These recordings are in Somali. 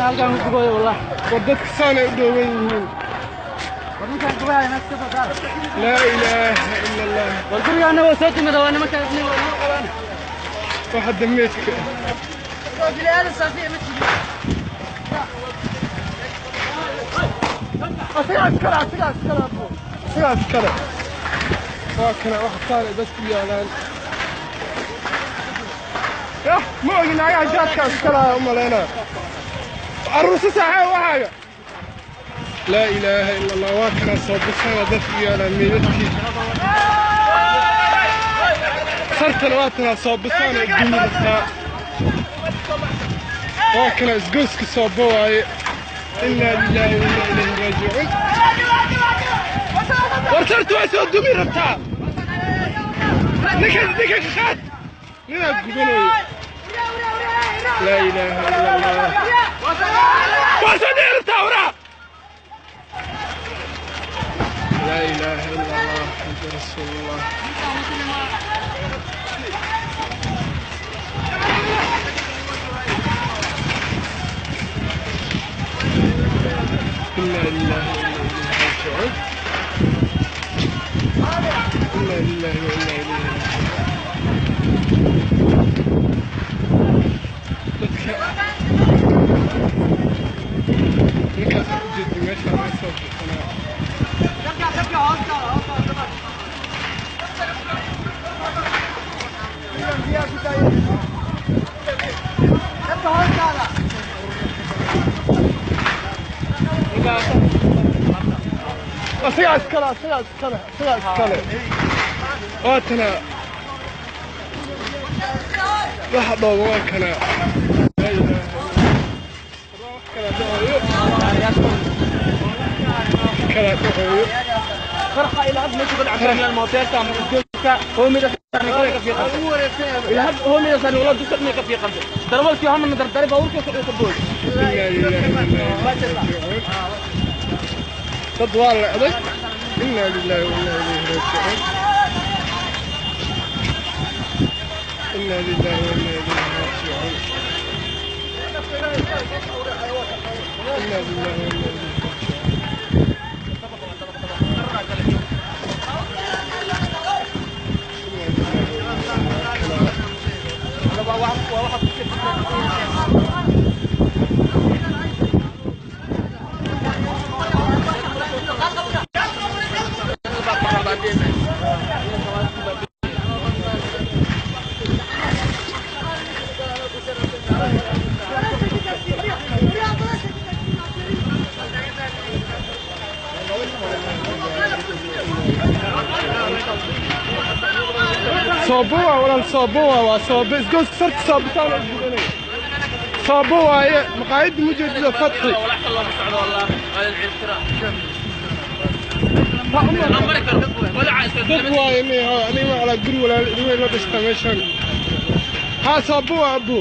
Halkan ku gooyo wallah. Wadadka saanay u dhooban yihiin. Warninkaan gubaya meesha ka soo saar. Laa ilaaha ila allah. War gurigaana waa soo timid waa nimanka isniin waa noo qabaan. Waxa dameedka. Waa bilaal saafi ma jiro. Asiga askara, asiga askara, asiga askara. Waa kana wax saanay dadku yaalaan. Yah, ma ogin naagaha jaadka askara u malaynaa. Aruursa saaxee waxaaga. Laa ilaaha ila allah. Waa kana soo baxana dadku yaalaan meydadkii. Sartana waa tanaa soo baxana dumirtaa. Waa kana isgoyska soo bawaaye. Inna lillahi wa inna ilayhi raajicuun. War sartu waa soo dumi rabtaa. Ninka ninka ka qaad. Ninaa gubanayo. Laa ilaaha ila allah. Waa soo dhici rabtaa waraa. Laa ilaaha ila allah Muhammad rasuulullah. Inna lillahi wa inna ilayhi raajicuun. Inna lillahi wa inna ilayhi raajicuun. Dadka ninkaas u jeedin meesha laga soo bixinaa. Asigaa iskale, asigaa iskale, asigaa iskale. Waa tana waxa dhooba waa kana. Laa ilaaha illa allah. Wax kala dhacayo. Wax kala dhacayo. فرحة إلى حد ماشي قد عشان الموتير من الجوكا هو ميدا سنة كل كفي خمسة إلى حد هو ميدا سنة ولا دوسة مية كفي خمسة ضربوا في هم من ضرب أول كيف يقبول. Inna lillahi wa inna ilayhi raajicuun. Dad waa la adag. Inna lillahi wa inna ilayhi raajicuun. Inna lillahi wa inna ilayhi raajicuun. Inna lillahi wa inna ilayhi raajicuun. Soobo waa walaal, soobo waa soobo isgoyska sarta soobitaan u gudanay. Soobo waaye maqaayadda mujeedada Fatxi. Dad waaye miho aniga calaa guri walaal ilmay la dhishta meeshan. Haa soobo waa abu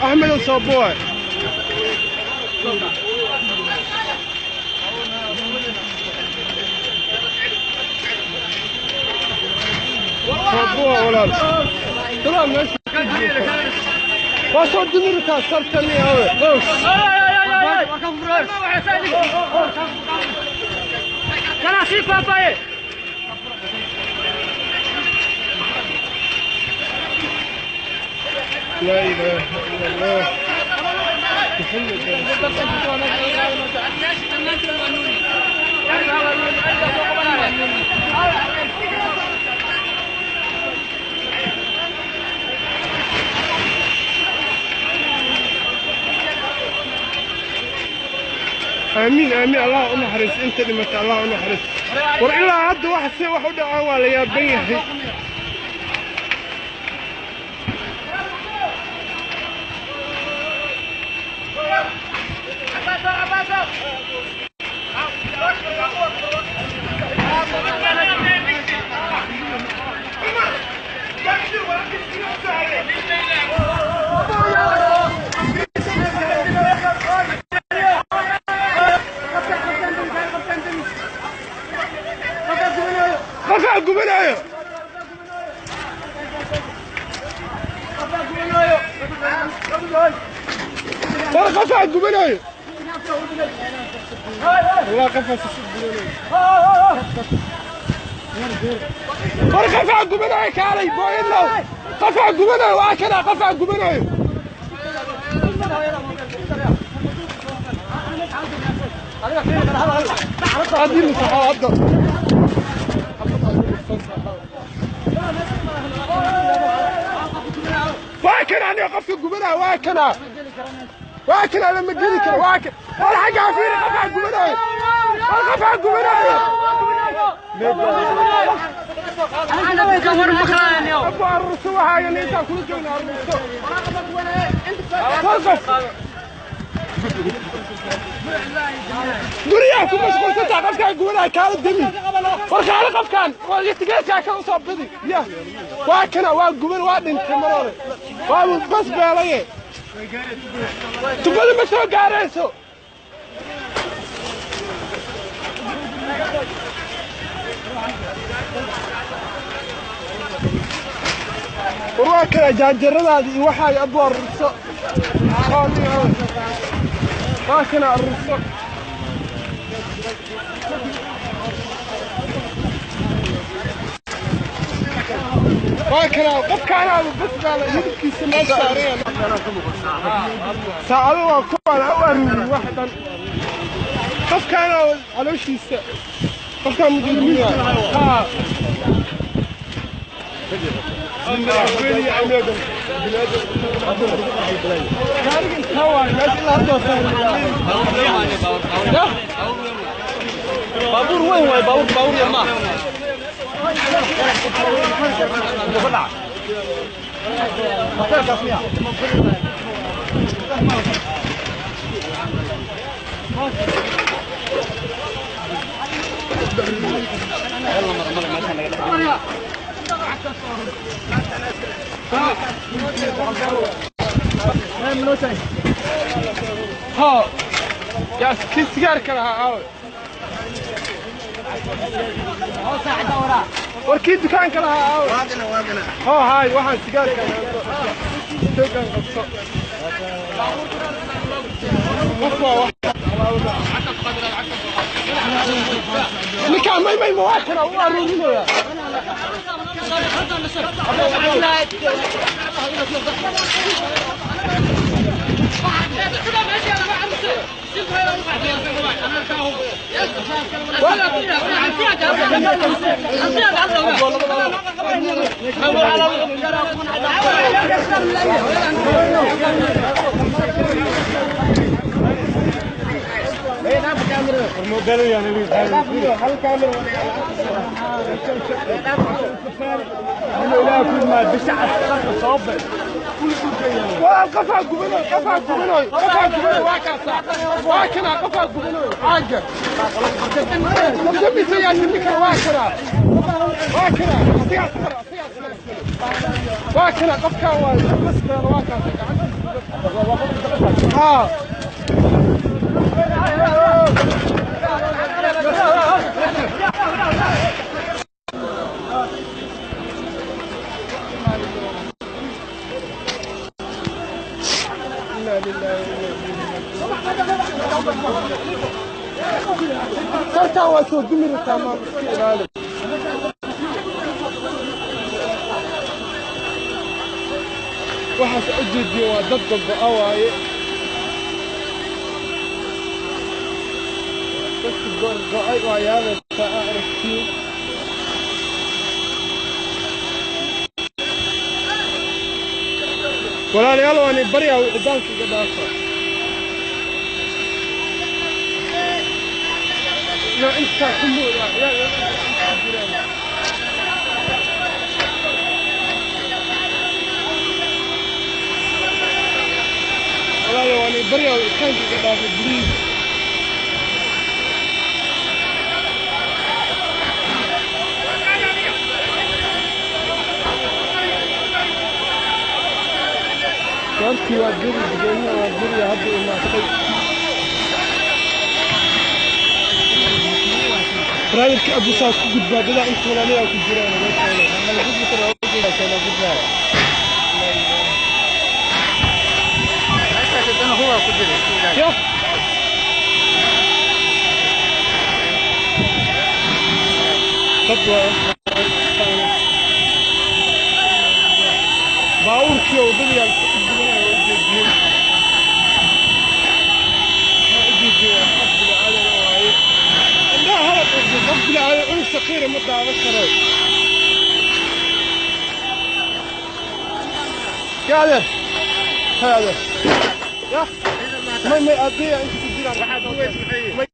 Axmedow soobo waay. Soobo waa walaal. Dalaa meesha ku jiifo. Waa soo dumirtaa sartani awe. Laa ilaaha ila allah Muhammad rasuulullah. Aamiin aamiin. Allah u naxariis inta dhimata, Allah u naxariis. War ilaa hadda wax si wax u dhacaan waa la yaaban yahay. Qofaa gubanayo. War qofaa gubanayo. والله قفص قفع قبناي كالي بوينو قفع قبناي واكنا قفع قبناي قديم صحة واكنا أنا قفت قبناي واكنا واكنا لما تجيك واكن ولا حاجة فيني قفع قبناي قفع قبناي أنا بكور مكران يوم أبو الرسوة هاي اللي أنت كل جونا الرسوة فرقف قرية كل مشغول ستة قف كان قبناي كان الدمي فرق على قف كان يتقاس يا كان صاب بدي يا واكنا واقبل وادن تمرر وابو بس بالي تقول ما سوى قاريسو وراك جاجرadaadi iyo waxa ay abu arso waakana arso waakana qofkaana bas baa hilibkiisa ma saareen saacado waa kuwan u aruuri waxdan qofkaana calooshiisa qofkaan mujrimiin ha بابور وين وين بابور بابور يا ما ها يا كي سيجار كلها عاوي وركي دكان كلها عاوي واقنا واقنا ها هاي واحد سيجار كلها دكان قصة نكا ما ما مواكنا وارونينا قفا قبلو قفا قبلو قفا قبلو واكاسا واكنا قفا قبلو عاقر لم سيان منك واكنا واكنا واكنا قفا بس واكاسا ها sartaa waa soo dumi rabtaa ma iska ilaali waxaas u jeediyo waa dad gogo'a waaye dadka go'ay waa yaabaysaa aa aragtiin walaalayaal waan baryaa cidaanka iga dhaafa لا انت كله لا لا والله وانا بريا كان كده في البريد كانت وادري الدنيا وادري هدي ما برايك ابو ساك gudbaadada inta walaalayaal ku jiraan meesha la gudbi karo oo jeeda la gudbaa هو ku jiray ya Dad waa baabuurkii oo waddada yaal ku gubanaya, waa ujeediin, waxaa ujeediin waa qof bini'aadan waaye. Indhaha hala dhuuqso. Qof bini'aadan, cunug saqiira ma daadan karo. يا adeer, hay adeer, ya may may aabbiya inta ku jiraan.